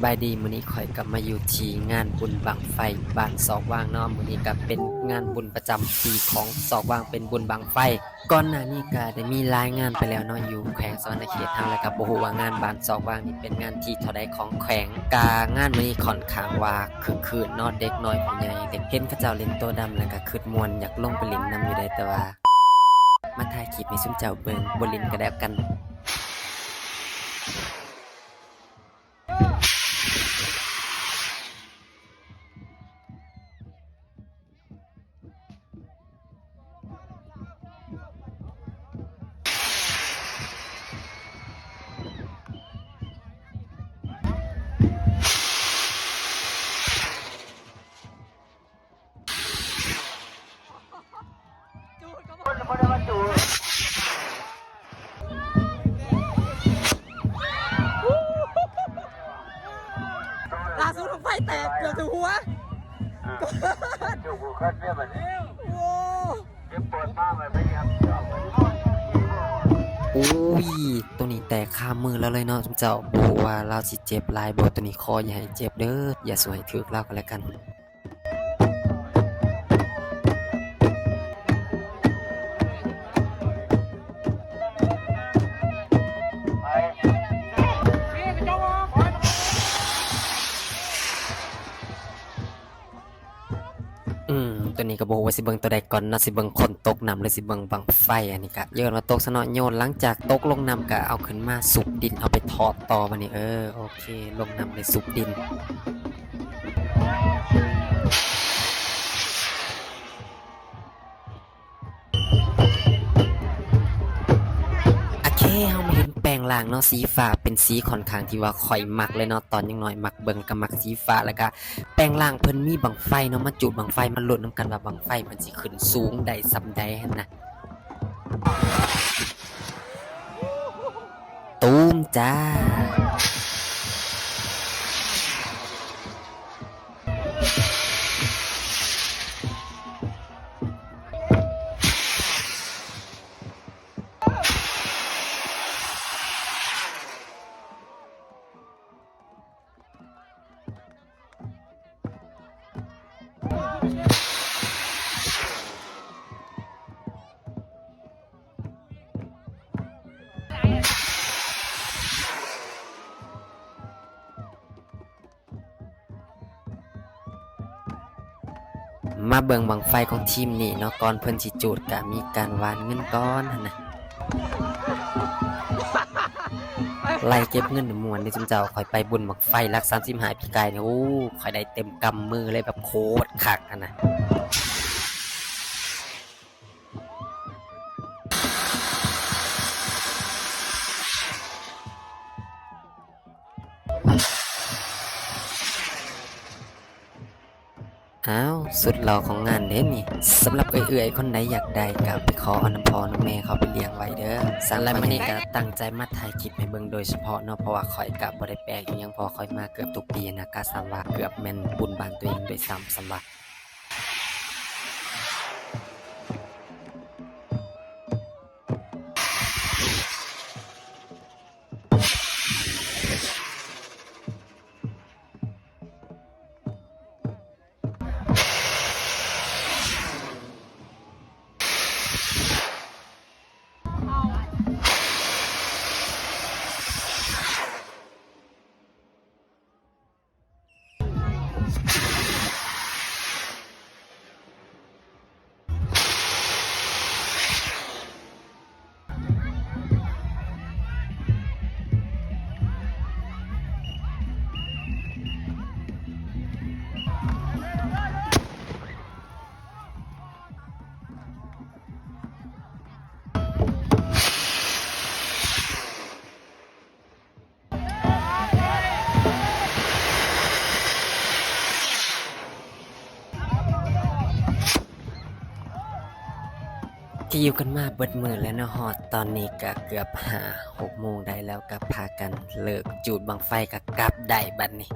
ສະບາຍດີ ມື້ນີ້ຂ້ອຍກໍມາຢູ່ທີ່ງານບຸນບັ້ງໄຟບ້ານຊອກຫວ່າງເນາະ. ມື້ນີ້ກໍເປັນງານບຸນປະຈຳປີຂອງຊອກຫວ່າງ ເປັນບຸນບັ້ງໄຟ. ກ່ອນໜ້ານີ້ກໍໄດ້ມີລາຍງານໄປແລ້ວເນາະ ຢູ່ແຂວງສະຫວັນນະເຂດເຮົາ ແລ້ວກໍບໍ່ຮູ້ວ່າງານບ້ານຊອກຫວ່າງນີ້ເປັນງານທີ່ເທົ່າໃດຂອງແຂວງ. ກະງານມື້ນີ້ຂ້ອນຂ້າງວ່າຄຶກຄື້ນເນາະ ເດັກນ້ອຍຜູ້ໃຫຍ່ ເດັກ ເຫັນເຂົາເຈົ້າຫຼິ້ນໂຕດຳ ແລ້ວກໍຄຶດມ່ວນ ຢາກລົງໄປຫຼິ້ນນຳຢູ່ເດ້ ແຕ່ວ່າ ມາຖ່າຍຄລິບໃຫ້ຊຸມເຈົ້າເບິ່ງ ບໍ່ຫຼິ້ນກໍແລ້ວກັນ. ຫຼ້າສຸດບັ້ງໄຟແຕກເກືອບຖືກຫົວ. ໂອ້ຍ ໂຕນີ້ແຕກຄາມືລາວເລີຍເນາະ ເຈົ້າ. ບໍ່ຮູ້ວ່າລາວຊິເຈັບຫຼາຍບໍ່? ໂຕນີ້ຂໍຢ່າໃຫ້ເຈັບເດີ້ ຢ່າສູ່ໃຫ້ຖືກລາວກໍແລ້ວກັນ. ອືມ ໂຕນີ້ກໍບໍ່ຮູ້ວ່າຊິເບິ່ງໂຕໃດກ່ອນເນາະ ຊິເບິ່ງຄົນຕົກນ້ຳ ຫຼື ຊິເບິ່ງບັ້ງໄຟ. ອັນນີ້ກໍເອີ້ນວ່າຕົກຊະເນາະ ໂຍນ. ຫຼັງຈາກຕົກລົງນ້ຳກໍເອົາຂຶ້ນມາຊຸບດິນ ເອົາໄປທອດຕໍ່. ບາດນີ້ ເອີ ໂອເຄ ລົງນ້ຳໄດ້ຊຸບດິນ. ໂອເຄ ເຮົາມາເຫັນແປງຮ່າງເນາະ ສີຟ້າເປັນສີຂ້ອນຂ້າງທີ່ວ່າຂ້ອຍມັກເລີຍເນາະ ຕອນຍັງນ້ອຍມັກເບິ່ງ ແລ້ວກໍມັກສີຟ້າ. ແລ້ວກໍແປງຮ່າງເພິ່ນມີບັ້ງໄຟເນາະ ມາຈູດບັ້ງໄຟ ມາລຸ້ນນຳກັນວ່າບັ້ງໄຟເພິ່ນຊິຂຶ້ນສູງໄດ້ສ່ຳໃດຫັ້ນນະ. ຕູມຈ້າ. ມາເບິ່ງບັ້ງໄຟຂອງທີມນີ້ເນາະ ກ່ອນເພິ່ນຊິຈູດກະມີການຫວ່ານເງິນກ່ອນຫັ້ນນະ. ໄລ່ເກັບເງິນມ່ວນເດ້ຊຸມເຈົ້າ. ຂ້ອຍໄປບຸນບັ້ງໄຟຫຼັກສາມສິບຫ້າປີກາຍນີ້ ໂອ້ ຂ້ອຍໄດ້ເຕັມກຳມືເລີຍ ແບບໂຄດຄັກຫັ້ນນະ. ອ້າວ ສຸດຫຼໍ່ຂອງງານເດ້ນີ້. ສຳລັບເອື້ອຍໆຄົນໃດຢາກໄດ້ກໍໄປຂໍເອົານຳພໍ່ນຳແມ່ເຂົາໄປລ້ຽງໄວ້ເດີ້. ສຳລັບມື້ນີ້ກໍຕັ້ງໃຈມາຖ່າຍຄລິບໃຫ້ເບິ່ງໂດຍສະເພາະເນາະ ເພາະວ່າຂ້ອຍກໍບໍ່ໄດ້ແປກອີ່ຫຍັງ ເພາະວ່າຂ້ອຍມາເກືອບທຸກປີນະ ກະສ່ຳວ່າເກືອບແມ່ນບຸນບ້ານຕົວເອງດ້ວຍຊ້ຳ ສ່ຳວ່າ. ທີ່ຢູ່ກັນມາເບິດມື້ແລ້ວເນາະ ຮອດຕອນນີ້ກະເກືອບຫ້າຫົກໂມງໄດ້ແລ້ວ ກະພາກັນເລີກຈູດບັ້ງໄຟ ກະກັບໄດ້ບັດນີ້.